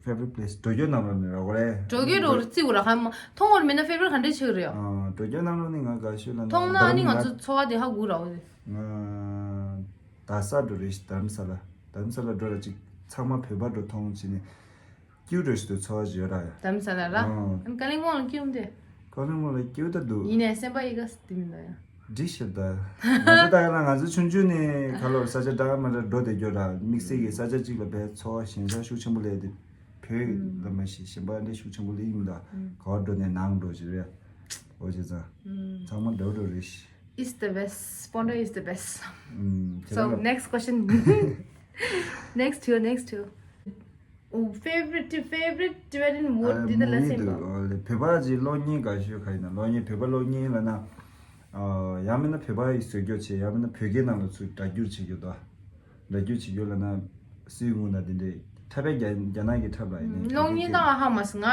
Favorite place འགྲོ་སྐྱོད་ནང་ལོགས་ནས་ར་ག་རེ། འགྲོ་སྐྱོད་རོ་རྩི་འུ་ར་ཁ་མ་མཐོང་བར་མིན་ན་favorite ག་འདྲ་ཆགས་རེད་ཨ། ཨང་འགྲོ་སྐྱོད་ནང་ལོགས་ནས་ང་དགའ་ཤོས་ལབ་ན་མཐོང་ན་ཨ་ནི་ང་ང་ཚོ་འཚོ་བ་དེ་ཧ་གོ་ར་འོ་དེ། ང་རྡ་ས་འགྲོ་རེད། རྡ་རམ་ས་ལ། རྡ་རམ་ས་ལ་འགྲོ་ར་ཅིག་ཚང་མ་བོད་པ་འགྲོ་མཐོང་བྱས་ནས། སྐྱིད་འགྲོ་ཞིག་ཏུ་འཚོ་བ་ཞིག་ཡོད་ར་ཡ། རྡ་རམ་ས་ལ་ར། ཨང་། ཨ་ནི་ཀ་ལིང་པོང་ལ་སྐྱིད་འདི། ཀ་ལིང་པོང་ལ་སྐྱིད་ད་འདུག་ཡིན་ནའི་སེམས་པ་ཡི་ག་སི་དེ་མི་འདུག་ཡ། འདི་ཞིག་ད། ང་ཚོ་ད་ཡ་ལ་ང་ཚོ་ཆུང་ཆུང་ནས་ཁ་ལོ་ས་ཆ་འདྲ་མ་འདྲ་འགྲོ་བསྡད་རྒྱུ་ར། དམིགས་བསལ་གྱི་ས་ཆ་གཅིག་ལ་བས་འཚོ་བ་ཞན་ཆ་ཤུགས་ཆེན་པོ་སླེབས་ཏེ། བོད་ལ་མ་ཤི་གཞན་པ་འདྲ་ཤུགས་ཆེན་པོ་སླེབས་ཡིན་ད། ག་བ་འགྲོ་ནས་ནང་འགྲོ་ཞིག་རེད། འོ་བྱས་ཙང་། ཚང་མ་འདྲ་འདྲ་རེད་ཤི། Is the best. Sponda is the best. ཨུམ། ཁྱེད་So རང་ལ། Next question. Next to you, next to you. Oh, favorite, favorite Tibetan word ཨ། འདི་ལ་མུ་ལ་ཡི་སེམས་འདུག་པ། ཨ་ལེ་བོད་པ་ཅིག་གློག་བརྙན་དགའ་ཤོས་ག་ཡིན་ན། གློག་བརྙན་བོད་པ་གློག་བརྙན་ལ་ན། ཨ། ཡང་མིན་ན་བོད་པ་ཡི་བཟོ་བཅོས་བྱས་ཡང་མིན་ན་བོད་སྐད་ནང་ལ་ཚུར་སྒྲ་སྒྱུར་བྱེད་རྒྱུ་དང་། སྒྲ་སྒྱུར་བྱེད་རྒྱུ་ལ་ན་སུའི་ངོ་ན་དེ་འདྲས་འཁྲབ་པའི་རྒྱ་རྒྱ་ནག་གི་འཁྲབ་ལ་ཡིན་ནའི་གློག་བརྙན་དང་ཧ་མ་སི་ང་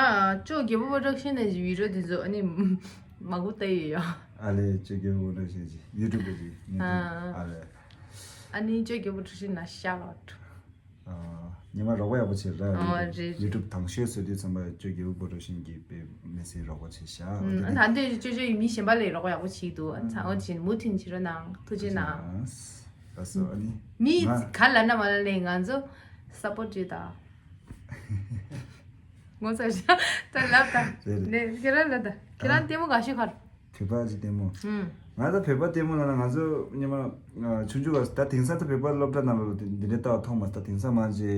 ཅོ་རྒྱལ་པོ་པོ་རོ་ཌག་ཤན་ནས་བི་ཌི་ཡོ་དེ་ཚོ་ཨ་ནི། མ་གུ་ཏེ་ཡོད་ཡོད། ཨ་ལེ་ཅོ་གེ་བོ་ར་ཤེས་ཅི་ཡུ་ཊུབ་གི་ཅི་ཉན་ཐུབ། ཨ་ཨ་ལེ། ཨ་ནི་ཅོ་གེ་བོ་ཁྲུ་ཤི་ན་ཤ་ལོ། ཉི་མ་རོགས་པ་ཡག་པོ་བྱེད་ར། ཨོ་རེད། ཡུ་ཊུབ་དང་ཤོས་བཟོ་དུས་ཙམ་པ་ཅོ་གེ་བོ་པོ་ར་ཤིན་གྱི་པེ་མེ་སི་རོགས་པ་བྱེད་ཤ། ཨ་ད་འདོད་ཅོ་ཅོ་ཡི་མི་གཞན་པ་ལས་རོགས་པ་ཡག་པོ་བྱེད་འདུག་ཨ་ཚང་ཨོ་ཅིན་མུ་མཐུད་བྱེད་རོགས་གནང་། ཐུགས་རྗེ་གནང་། ལགས་སོ་ཨ་ནི། མི་ང་ག་ལ་ན་མ་ལ་ལས་ང་ཚོ་སཔོར་ཊི་ཅོ་ད། ངོ་ཚ་ཤ་ད་ལབ་ད། རེད་རེད། ནས་ཁྱེད་རང་ལབ་ད། ཁྱེད་རང་ལྟད་མོ་ག་ཤོད་ཁར། བོད་པ་ཅིག་ལྟད་མོ། ཧུམ། ང་ད་བོད་པ་ལྟད་མོ་ལ་ན་ང་ཚོ་སྔོན་མ་ཆུང་ཆུང་བ་ད་དེང་སང་ད་བོད་པ་སློབ་གྲྭ་ནང་ལ་འདི་འདྲའི་ལྟ་བ་མཐོང་མ་ད་དེང་སང་མང་ཆེ་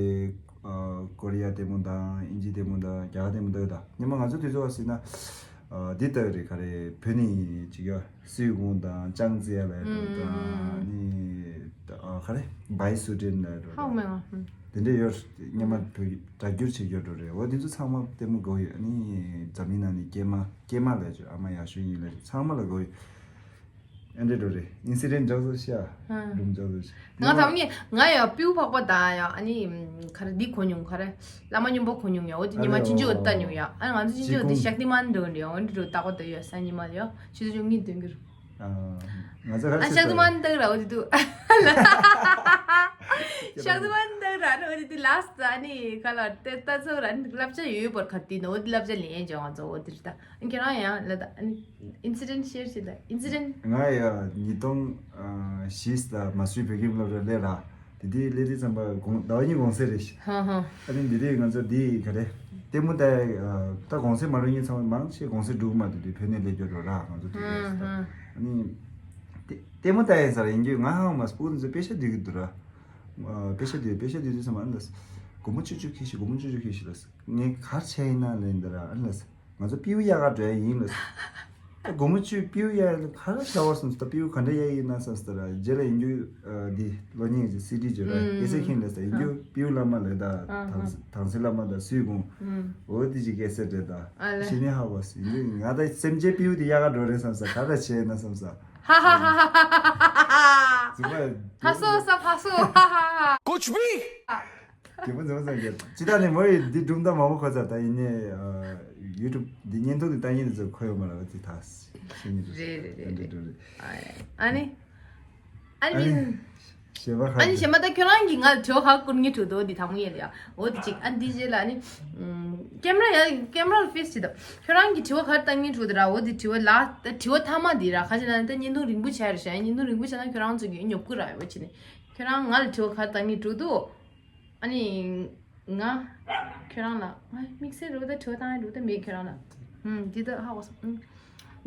ཀོ་རི་ཡ་ལྟད་མོ་དང་ཨིན་ཇི་ལྟད་མོ་དང་རྒྱ་གར་ལྟད་མོ་ལྟ་ཡོད་ད། སྔོན་མ་ང་ཚོ་དུས་ཚོད་བ་སྲིད་ན་འདི་ལྟ་ཡོད་རེད། ག་རེ་བོད་ནས་ཅིག་ཡ་སུས་གུང་དང་ཅང་ཙེ་ཡ་ལ་ཡ་འགྲོ་དང་ནི་ག་རེ་བའི་སུ་ཏྲིན་ལ་ཡ་འགྲོ་ཧའོ་དང་མེ་ང་ཧུམ། དེ་འདྲ་ཡོད། སྔོན་མ་བོད་ཀྱི་སྒྲ་བསྒྱུར་བྱེད་རྒྱུ་འགྲོ་རེད། འོ་དེ་ཚོ་ཚང་མ་ལྟད་མོ་དགའ་ཡོད། ཨ་ནི་འཛམ་གླིང་ནང་ནས་སྐྱེས་མ་སྐྱེས་མ་ལས་བྱོས་ཨ་མ་ཡག་ཤོས་ཡིན་ལས་ཚང་མ་ལ་དགའ་ཡོད། ཨེ་འདྲ་འགྲོ་རེད། ཨིན་སི་ཌེན་ཊི་འདྲ་བོ་ཤ་ཧ། སྒྲུང་འདྲ་བོ་ཤ། ང་དམ་ངེས་ང་ཡང་སྤྲེའུ་ཕག་པ་དང་ཡང་ཨ་ནི་ག་རེ་འདི་གོ་མྱོང་། ག་རེ་བླ་མ་སྨྱོན་པ་གོ་མྱོང་ཡ། འོ་དེ་ཉི་མ་ཨ་ལེ་ཆུང་ཆུང་ཨོ་ལྟ་མྱོང་ཡ། ཨ་ང་ཚོ་ཆུང་ཆུང་དེ་ཅི་གུང་ཤག་ཏི་མན་འདྲ་བོ་འདྲ་ཡ། འོ་འདྲ་འདྲ་བོ་ལྟ་གོ་ད་ཡོད་ས་ཉི་མ་ལ་ཡ། ཆུ་ཚོད་བཅུ་གཉིས་སྟོན་གྱི་རེད། ང་ཚོ་ཨ་ཤག་ཏི་མན་ཏག་ར་འོ་དེ་དུ། ཤག་ཏི་མན་ཏག་ར་འོ་དེ་དུ་ལ་སི་ཨ་ནི་ག་ལ་ཏེ་ལྟ་ཚོ་ར་ནི་བསླབ་བྱ་ཡོད་པར་ཁ་ཏི་ནོ་འོ་དེ་བསླབ་བྱ་ལེན་ཅོ་ང་ཚོ་འོ་དེ་རེད་ད། ཁྱེད་རང་ཡང་ལ་ད་ཨ་ནི་ཨིན་སི་ཌེན་ཊི་ཤེར་བྱེད་ད་ཨིན་སི་ཌེན་ཊི། ང་ཡ་ཉིས་སྟོང་བཞི་ལ་མ་སུའི་བོད་ཁྱིམ་སློབ་གྲྭ་སླེབས་ར། དེ་དུས་སླེབས་དུས་ཙམ་པ་དགོང་ཟླ་བ་གཉིས་གུང་སེང་རེད། ཧ་ཧ། ཨ་ནི་འདི་དུས་ང་ཚོ་འདི་ག་རེ་ལྟད་མོ་ལྟ་ཡ་ད་གུང་སེང་མ་རུ་གཉིས་ཚང་མ་མང་ཆེ་གུང་སེང་འགྲུབ་མ་དེ་དུས་བོད་ནས་སླེབས་རྒྱུ་འགྲོ་ར་ང་ཚོ་དེ་དུས་ཧ་ཧ། ཨ་ནི་ལྟད་ལྟད་མོ་ལྟ་ཡ་ས་ར་ཡིན་རྒྱུ་ང་ཧང་མ་སྤུ་ཚོ་དཔེ་ཤ་བསྡུས་ཀྱི་འདུག་ར། དཔེ་ཤ་བསྡུས་དཔེ་ཤ་བསྡུས་དུས་ཙམ་པ་ཨ་ནི་ལ་སྒོར་མོ་བཅུ་བཅུ་ཁྱེར་ཤི་སྒོར་མོ་བཅུ་བཅུ་ཁྱེར་ཤི་ལ་ངས་ག་རེ་བྱས་ཡིན་ན་ལན་འདི་ར་ཨ་ནི་ལ། ང་ཚོ་པིའུ་གཡར་ག་འགྲོ་ཡ་ཡིན་ལ། ད་སྒོར་མོ་བཅུ་པིའུ་གཡར་ག་རེ་བྱ་བར་སོང་ད་པིའུ་ག་འདྲ་གཡར་ཡིན་ན་བསམ་སྟེ་ར་རྗེས་ལ་ཡིན་རྒྱུ་འདི་གློག་བརྙན་གྱི་སི་ཌི་བརྗོད་ར་ཨེ་སེ་ཁིན་ལས་ད་ཡིན་རྒྱུ་པིའུ་བླ་མ་ལས་ད་དང་དང་སེ་བླ་མ་ད་སུས་དགོངས། འོ་དེ་ཅིག་ཨེ་སེ་རེད་ད་ཤི་ནི་ཧ་བ་སི་ཡིན་རྒྱུ་ང་ད་སེམས་ཅན་པིའུ་དེ་གཡར་ག་འགྲོ་རེད་བསམ་ས་ག་རེ་བྱས་ན་བསམ་ས། ཧ་ཧ་ཧ་ཧ་ཧ་ཧ། ཧ་སོ་ས་ཧ་སོ་ཧ་ཧ་ཧ། कुछ भी། དེ་མོ་ཟེར་བ་ཟེར་གི་ཅི་ད་ནི་མོ་ཡི་འདི་སྒྲུང་ད་མང་པོ་གོ་ཚར་ད་ཡིན་ནི་ཡུ་ཊུབ་འདི་བརྙན་ཐུང་འདི་ལྟ་ཡིན་ནི་ཚོ་གོ་ཡོད་མ་ར་བ་ཅི་ད་ཤེས་ནི་རེད་རེད་རེད་རེད། ཨ་ནི་ཨ་ནི་མིན་ཞེས་པ་ཨ་ནི་ཞེས་མ་ད་ཁྱོད་རང་གི་ང་ལ་དྲི་བ་ཧ་གོ་ངེས་འགྲོ་འདུག་འདི་དང་མོ་ཡིན་ལ་ཡ་འོ་འདི་ཅིག་ཨ་འདི་རྗེས་ལ་ཨ་ནི་ཀེམ་ར་ཡ་ཀེམ་ར་ལ་ཕེ་སི་བྱེད་ད་ཁྱོད་རང་གི་དྲི་བ་ག་རེ་ད་ངེས་འགྲོ་འདུག་ར་འོ་འདི་དྲི་བ་ལ་ད་དྲི་བ་ཐ་མ་འདི་ར་ཁ་ཅིག་ན་ད་བརྙན་ཐུང་རིང་པོ་བྱས་རེད་ཤག་བརྙན་ཐུང་རིང་པོ་བྱས་ན་ཁྱོད་རང་ཚོ་གི་ཉོབ་ཀུ་ར་ཡོད་བ་ཅི་ནི། ཁྱོད་རང་ང་ལ་དྲི་བ་ག་རེ་ད་ངེས་འགྲོ་འདུག་ཨ་ནི་ང་ཁྱོད་རང་ལ་ང་དམིགས་བསལ་རུ་ད་དྲི་བ་བཏང་ཡ་རུ་ད་མེད་ཁྱོད་རང་ལ། ཧུམ་འདི་ད་ཧ་གོ་སོང་། ཧུམ།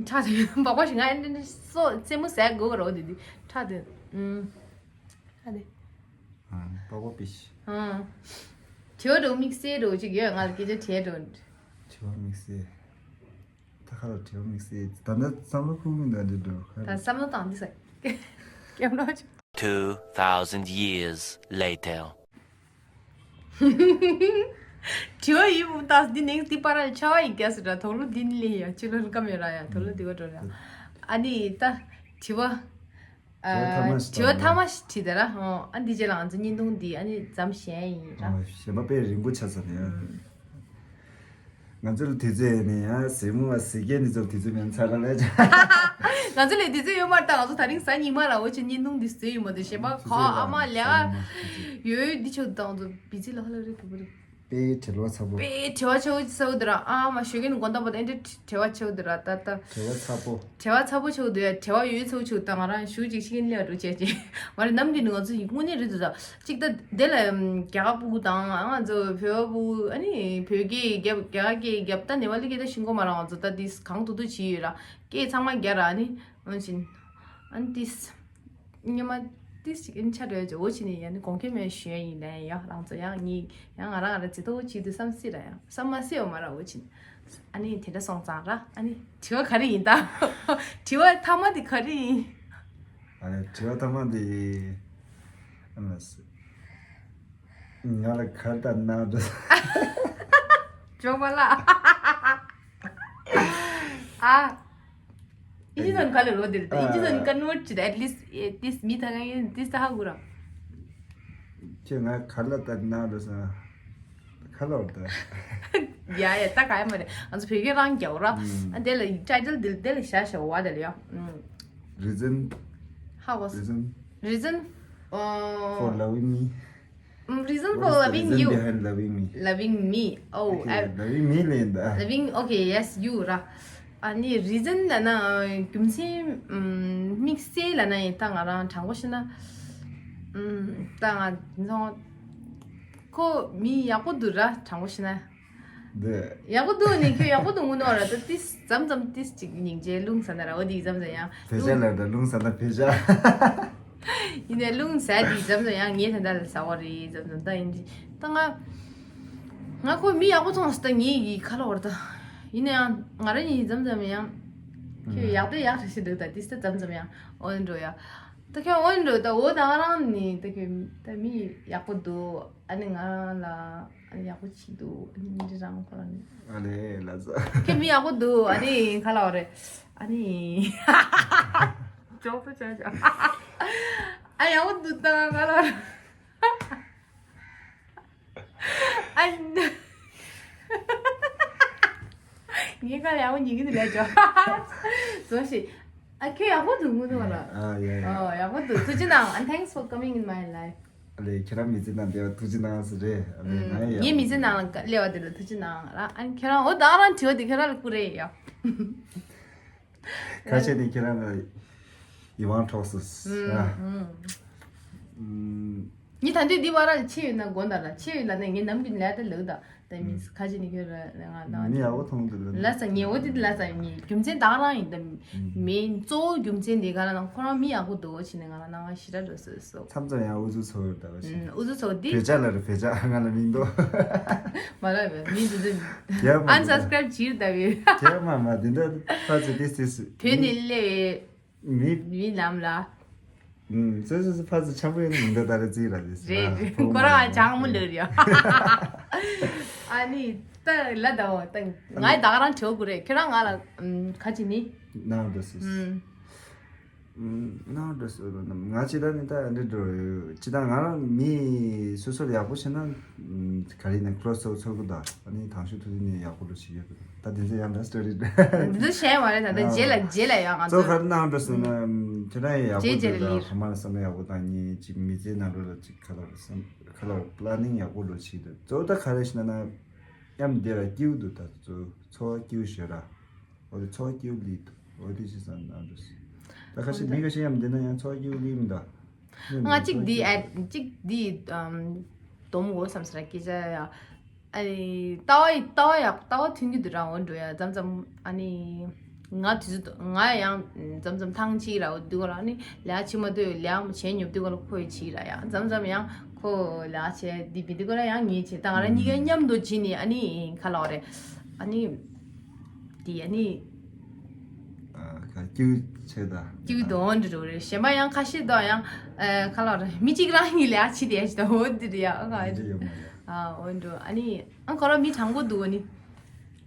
ཁྲག་དེ་འབག་པ་ཞིག་ང་ཨེ་འདྲ་འདྲ་སོ་རྩེད་མོ་ཟས་དགོས་རོ་འདི་འདི་ཁྲག་དེ། ཧུམ། ཁྲག་དེ། ཨ་པགས་པ་པི་ཤི། ཧུམ། དྲི་བ་རུ་དམིགས་བསལ་རུ་ཅིག་ཡོད་ང་ལ་སྐད་ཆ་དྲིས་རུ། དྲི་བ་དམིགས་བསལ། ད་ཁ་ལ་དྲི་བ་དམིགས་བསལ་ད་ནི་བསམ་བློ་ཁུག་མི་འདུག་འདི་འགྲོ་ཁ་ད་བསམ་བློ་བཏང་འདི་ས། སྐྱབས་རོགས་བྱོས། Two thousand years later. དྲི་བ་ཡིན་མོ་ད་འདི་ནེགསི་འདི་པར་ལ་ཆ་བ་ཡིན་རྒྱ་སི་འདྲ་དོག་ལོ་འདི་ནི་ལེ་ཡ་ཕྱི་ལོ་རི་ཀ་མེ་ར་ཡ་དོག་ལོ་འདི་བ་འགྲོ་ར། ཨ་ནི་ད་དྲི་བ། དྲི་བ་ཐ་མ་ཞིག་དྲི་བ་ཐ་མ་ཞིག་དྲིས་ད་ར། ཨ་འདི་རྗེས་ལ་ང་ཚོ་བརྙན་ཐུང་འདི་ཨ་ནི་མཚམས་བཞག་ཡིན་ར། ཞེན་པ་དཔེ་རིང་པོ་ཆགས་ཚར་ཡ། ང་ཚོ་ལ་དུས་ཚོད་ཡོད་ནས་ཡང་ཟེར་མོ་བ་ཟེར་མཁན་འདི་ཚོར་དུས་ཚོད་མེད་ཚར་ལ་ལས། ང་ཚོ་ལས་དུས་ཚོད་ཡོད་མ་རེད་ད་ང་ཚོ་ད་རིང་གཟའ་ཉི་མ་ར་འོ་ཆེ་བརྙན་ཐུང་འདི་བཟོས་ཡོད་མ་རེད་ཞེན་པ་ག་ཨ་མ་ལས་ཡོད་འདི་ཆོག་ད་ང་ཚོ་བི་ཛི་ལ་ཧ་ལ་རེད་དུ་བ་རེད། དཔེ་བྲེལ་བ་ཚ་པོ། དཔེ་བྲེལ་བ་ཆེ་བོ་ཆེ་བོ་འདུག་ར་ཨ་མ་ཞོགས་ཀས་ནས་དགོང་དག་བར་དུ་ཨེ་འདྲ་བྲེལ་བ་ཆེ་བོ་འདུག་ར་ད་ད། བྲེལ་བ་ཚ་པོ། བྲེལ་བ་ཚ་པོ་ཆེ་བོ་འདུག་ཡ་བྲེལ་བ་ཡོད་ཚ་བོ་ཆེ་བོ་ད་ང་རང་ཞུ་ཅིག་ཤི་གིན་ལས་འགྲོ་བྱས་ཅིག་མ་རེད་ནམ་རྒྱུན་ནས་ང་ཚོ་ཡིན་དངོས་གནས་རེད་འདུག་ད་ཅིག་ད་དེ་ལ་རྒྱ་གར་སྤུ་གུ་དང་ང་ཚོ་བོད་པ་སྤུ་གུ་ཨ་ནི་བོད་སྐད་རྒྱབ་རྒྱ་གར་སྐད་རྒྱབ་ད་ནེ་པ་ལི་སྐད་ད་ཤེས་ཀྱི་མ་རེད་ང་ཚོ་ད་དེ་གང་ཐུབ་ཐུབ་བྱས་ཡོད་ར་སྐད་ཚང་མ་རྒྱག་ར་ཨ་ནི་ཨ་ནི་ཅིན་ཨ་ནི་དེ། སྔོན་མ་ཏིས་ཅིག་ཨིན་ཆ་རེད་ཇོ་འོ་ཅི་ནི་ཡ་ནི་གོང་ཁེ་མེད་ཞུ་ཡ་ཡིན་ལན་ཡ་རང་ཚོ་ཡང་ངི་ཡང་ང་རང་ང་རང་ཅི་ཏོ་ཅི་དུ་བསམ་སྲིད་ར་ཡང་བསམ་མ་སྲིད་འོ་མ་ར་འོ་ཅི་ནི་ཨ་ནི་དེ་འདྲ་སོང་ཙང་ར་ཨ་ནི་དྲི་བ་ག་རེ་ཡིན་ད། དྲི་བ་ཐ་མ་དེ་ག་རེ་ཡིན། ཨ་ནི་དྲི་བ་ཐ་མ་དེ་ཨ་ནི་ང་ལ་ག་རེ་ད་ན་འགྲོ། ཇོ་མ་ལ་ཨ། ཨིན་ཇི་ནང་ག་ལ་རོ་དེར་ད་ཨིན་ཇི་ནང་ག་ནོར་ཅི་ད་at least this མི་ད་ག་ཡིན་this ད་ཧ་གུ་ར། ཁྱེད་ང་ག་ལ་ད་ན་རོ་ས་ག་ལ་རོ་ད། ཡ་ཡ་ད་ག་ཡ་མ་རེད། ང་ཚོ་བོད་སྐད་རང་རྒྱག་ར། ཨ་དེ་ལ་ཊའི་ཊལ་འདི་དེ་ལ་བཞག་བཞག་བ་དེ་ལ་ཡ། Reason. How was reason? Reason. For loving me. Reason for loving you. Behind loving me? Loving me. Oh, loving me ལེན་ད། Loving, okay, yes, you ར། ཨ་ནི་རི་ཛན་ལ་ན་རྒྱུ་མཚན་དམིགས་བསལ་ལ་ན་ཡིན་ད་ང་རང་དྲང་པོ་བཤད་ན། ད་ང་ཚོ་ཁོ་མི་ཡག་པོ་འདུག་ར། དྲང་པོ་བཤད་ན། འདི། ཡག་པོ་འདུག་ནི་ཁྱོད་ཡག་པོ་འདུག་ངུ་ནོ་ར། ད་ཏིས་མཚམས་མཚམས་ཏིས་ཅིག་སྙིང་རྗེ་རླུང་ཟ་ན་ར། འོ་དེ་མཚམས་མཚམས་ཡང་བེ་ཅ་ལ་ད་རླུང་ཟ་ན་བེ་ཅ། ཡིན་ནའི་རླུང་ཟ་དེ་མཚམས་མཚམས་ཡང་ངས་ད་ལྟ་ལ་ཟ་བ་རེད། མཚམས་མཚམས་ད་ཡིན་ད་ང་ང་ཁོ་མི་ཡག་པོ་མཐོང་སོང་ད་ངས་ཡི་ཁ་ལོ་བར་ད། ཡིན་ནའི་ཡང་ང་རང་ཡིན་མཚམས་མཚམས་ཡང་ཁྱོད་ཡག་ད་ཡག་ཧྲ་ཞིག་འདུག་ད་ཏིས་ད་མཚམས་མཚམས་ཡང་འོ་འགྲོ་ཡ། ད་ཁྱོད་འོ་འགྲོ་ད་འོ་ད་ང་རང་ནི་ད་ཁྱོད་ད་མི་ཡག་པོ་འདུག་ཨ་ནི་ང་རང་ལ། ཨ་ནི་ཡག་པོ་བྱེད་འདུག་ཨ་ནི་མི་འདྲི་རང་ཁོ་རང་ནི། ཨ་ལེ་ལ་ཟ། ཁྱེད་མི་ཡག་པོ་འདུག་ཨ་ནི་ག་ལ་བ་རེད། ཨ་ནི། ཅོག་ཙེ་ཅོག་ཅོག་ཨ་ཡག་པོ་འདུག་ད་ག་ལ་བ་རེད། ཨ་ནི། ངས་ག་ལ་ཡག་པོ་ཉིན་གི་ནི་ལས་ཅོག་བཟོ་ཞིག་ཨ་ཁྱོད་ཡག་པོ་འདུག་ངུ་འདུག་ལ། ཨ་ཡ་ཡ། ཨ་ཡག་པོ་འདུག་ཐུགས་རྗེ་གནང་། And thanks for coming in my life. ཨ་ལེ་ཁྱེད་རང་མི་ཚེ་ནང་བསྡད་པ་ཐུགས་རྗེ་གནང་ཟེར་རེད། ཨ་ལེ་ང་ཡང་ངའི་མི་ཚེ་ནང་ལ་སླེབས་པ་དེ་ལ་ཐུགས་རྗེ་གནང་ར། ཨ་ཁྱེད་རང་འོ་ད་རང་དྲི་བ་དེ་ཁྱེད་རང་ལ་བསྐུར་རེད་ཡ། ཁ་ཆེ་ནས་ཁྱེད་རང་ལ་ཡིད་དབང་འཕྲོག་སོང་ཟེར། ངས་ད་དུས་འདི་བར་ལ་ཆེ་ཡོད་ན་དགོངས་དག་ལ། ཆེ་ཡོད་ལ་ནས་ངས་ནམ་རྒྱུན་ལས་ད་ལེགས་ད། ད་མི་ཁ་ཆེ་ནས་ཁྱོད་ར་ང་ན་མི་ཡག་པོ་མཐོང་འདུག་ལ། ལ་ས་ངས་འོ་དེ་ལ་ས་ངས་རྒྱུ་མཚན་དག་རང་ཡིན་ད། མེན་གཙོ་བོ་རྒྱུ་མཚན་དེ་ག་ལ་ན་ཁོ་རང་མི་ཡག་པོ་འདུག་བྱས་ནས་ང་ལ་སྣང་བ་ཞེ་དྲག་འགྲོ་སོང་། མཚམས་མཚམས་ཡང་ཨུ་ཚུགས་ཚོར་ཡོད་ད་བ་ཞིག་ཨུ་ཚུགས་ཚོར་དེ། བེ་ཅ་ལ་རེད་བེ་ཅ་ང་ལ་མིང་འདོགས། མ་ར་བས་མིང་འདི་འདི། ཡ་མ་Unsubscribe བྱིར་ད་བས། ཡ་མ་མ་འདི་འདྲ་ཕ་ཚོ་ཏིས་ཏིས། བོད་ནས་སླེབས་པའི་མི། མི་ལམ་ལ། ཨུམ། སོ་སོ་སོ་ཕ་ཚོ་འཆམ་པོ་ཡོད་ན་མི་འདོད་ད་རེ་རྩིས་ར་རེད། རེད། ཁོ་རང་ལ་ཅང་མི་ལོས་རེད། ཨ་ནི་ད་ལ་ད་འོ་ད་ང་ད་ག་རང་དྲི་བ་དགོས་རེད། ཁྱོད་རང་ང་ལ་ཨུམ་ཁ་ཅིག་ནི། ནང་འགྲོ་སོང་། ཨུམ། ནང་འགྲོ་སོང་། ང་ཅི་ད་ནི་ད་འདི་འགྲོ་ཡོད། ཅི་ད་ང་རང་མི་སོ་སོ་ལ་ཡག་པོ་བྱས་ན་ག་རེ་ནས་ཁོ་རང་སོ་ཚོར་གི་ད། ཨ་ནི་དང་ཤོས་ཐུག་དུས་ནས་ཡག་པོ་ལོ་ཞིག་ཡོད་གི་ད། ད་དེ་ཚོ་ཡང་ད་སི་ཊོ་རི་འདི་ཚོ་བཤད་མ་རེད། ད་ལྟ་རྗེས་ལ་རྗེས་ལ་ཡང་ང་ཚོ་ཚོ་ག་རེ་གནང་འགྲོ་སོང་ན་ཁྱེད་རང་ཡང་ཡག་པོ་རྗེས་རྗེས་ལ་འདུག་ད། ལིར་ཕ་མ་ལ་བསམ་བློ་ཡག་པོ་བཏང་ཉིན་ཅིག་མི་ཚེའི་ནང་ལོགས་ལ་ཅིག་ག་ལ་བསམ་ག་ལ་པ་ལ་ནིང་ཡག་པོ་ལོ་ཞིག་འདུག་གཙོ་བོ་ད་ག་རེ་ཞིག་ན་ན་ཡང་འདི་ལ་སྐྱིད་འདུག་ད་གཙོ་བོ་འཚོ་བ་སྐྱིད་ཞོ་ར། འོ་དེ་འཚོ་བ་སྐྱིད་ལི་འདུག་འོ་དེ་ཞིག་བསམ་གནང་འགྲོ་སོང་། ད་ཁ་ཤས་མི་ཁ་ཤས་ཡང་འདི་ན་ཡང་འཚོ་བ་སྐྱིད་ལི་མི་འདུག་ང་གཅིག་འདི་ཨ་གཅིག་འདི་ཨམ་སྡོམ་དགོས་བསམ་ས་ར་སྐད་ཆ་ཡ། ཨ་ནི་ལྟ་བ་ཡི་ལྟ་བ་ཡག་ལྟ་བ་མཐུན་གྱི་འདུག་ར། འོ་འགྲོ་ཡ་མཚམས་མཚམས་ཨ་ནི་ང་དུས་ཚོད་ང་ཡང་མཚམས་མཚམས་ཐང་ཆི་ར། འོ་འདུག་ག་ལ་ཨ་ནི་ལས་ཕྱི་མ་ལྟོས་ལས་བྱས་ཉོབ་འདུག་ག་ལ་ཁོ་ཡི་ཆི་ར་ཡ། མཚམས་མཚམས་ཡང་ཁོ་ལས་བྱས་འདི་མི་འདུག་ག་ལ་ཡང་ངས་བྱས། ད་ང་ར་གཉིས་ཀ་མཉམ་དུ་བྱས་ནི་ཨ་ནི་ག་ལ་བ་རེད། ཨ་ནི་འདི་ཨ་ནི་ཨ་ག་སྐྱིད་ཆེ་ད། སྐྱིད་དོན་འདྲ་རེད། གཞན་པ་ཡང་ཁ་ཤས་དང་ཡང་ཨ་ག་ལ་རེད། མི་གཅིག་རང་གཉིས་ལས་ཨ་ཆི་དེ་ཡ་ཞིག་ད་འོ་འདི་རེད་ཡ། ཨ་ག་འདི་ཡོད་མ་རེད། ཨ་འོ་འགྲོ་ཨ་ནི་ཨ་ཁོ་རང་མི་དྲང་པོ་འདུག་ཨ་ནི།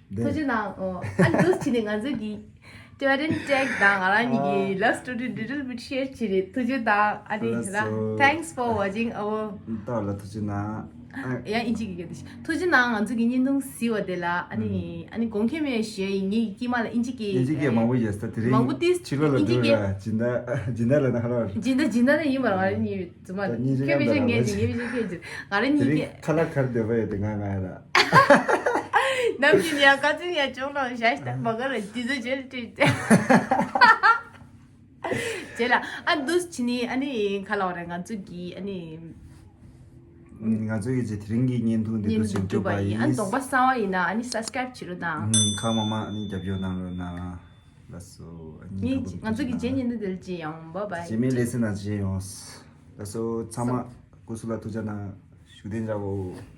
འདི་ཐུགས་རྗེ་གནང་། ཨོ་ཨ་ནི་འདུག་ཕྱི་ནས་ང་ཚོ་གི་Twitter and tag དང་ང་རང་གཉིས་ཀྱི་ཨ་love story little bit share བྱེད་རེད། ཐུགས་རྗེ་གནང་ཨ་ནི་ལགས་ར། སོ། Thanks for watching our ཏོག་ལ་ཐུགས་རྗེ་གནང་། ཨ་ཡང་ཨིན་ཇི་གི་སྐད་དུ་ཐུགས་རྗེ་གནང་། ང་ཚོ་གི་བརྙན་ཐུང་གཟིགས་པ་དེ་ལ་ཨ་ནི་ཨ་ནི་དགོངས་འཁྱེར་མེད་ཞུ་ཡ་ཡིན། ངེད་ཀྱི་དཀྱིལ་མ་ལ་ཨིན་ཇི་སྐད་ཨིན་ཇི་སྐད་མང་པོ་ཡོད་ས། དེ་རིང་མང་པོ་ཏིས་ཕྱི་ལོགས་ལ་ཨིན་ཇི་འགྲོ་སྐད་ར་སྦྱིན་བདག་སྦྱིན་བདག་ལ་ན་ཧ་ལ་བ་རེད། སྦྱིན་བདག་སྦྱིན་བདག་ནི་ཡིན་པ་རང་རེད། གཉིས་ཡོད་རྫུན་མ་རེད། ཁྱོད་མི་ཤེས་ངས་ཀྱི་ངས་མི་ཤེས་ཁྱོད་ཀྱི་ང་རེ་གཉིས་ཀྱི། དེ་རིང་ཁ་ལག་ག་རེ་འདོད་པ་ཡོད་དེ་ང་ང་ཡ་ལ། ནམ་རྒྱུན་ཡང་བཀའ་བཙན་ཡང་ཅུང་ལོང་བཞག་ཤི་ད་མ་ག་རེ་འདི་ཚོ་རྗེས་ལ་བྲིས་ཏེ། རྗེས་ལ་ཨ་འདུག་སེ་བྱས་ནི་ཨ་ནི་ག་ལ་བ་རེད། ང་ཚོ་གི་ཨ་ནི། ང་ཚོ་གི་རྗེས་དེ་རིང་གི་བརྙན་ཐུང་འདི་འདུག་སེ་གྲུབ་པ་ཡིན། ཨ་ནི་གདོང་པ་གསར་བ་ཡིན་ན་ཨ་ནི་subscribe བྱེད་རོགས་གནང་། ཁ་མ་མ་ཨ་ནི་རྒྱབ་སྐྱོར་གནང་རོགས་གནང་། ལགས་སོ། ཨ་ནི་ང་ཚོ་གི་རྗེས་བརྙན་ཐུང་འདི་ལ་མཇལ་ཡོང་། Bye bye. རྗེས་མའི་ལེ་ཚན་ནང་མཇལ་ཡོང་། ལགས་སོ། ཚང་མ་སྐུ་གཟུགས་ལ་ཐུགས་ཅག་གནང་། བཞུགས་གདན་འཇགས་འོ།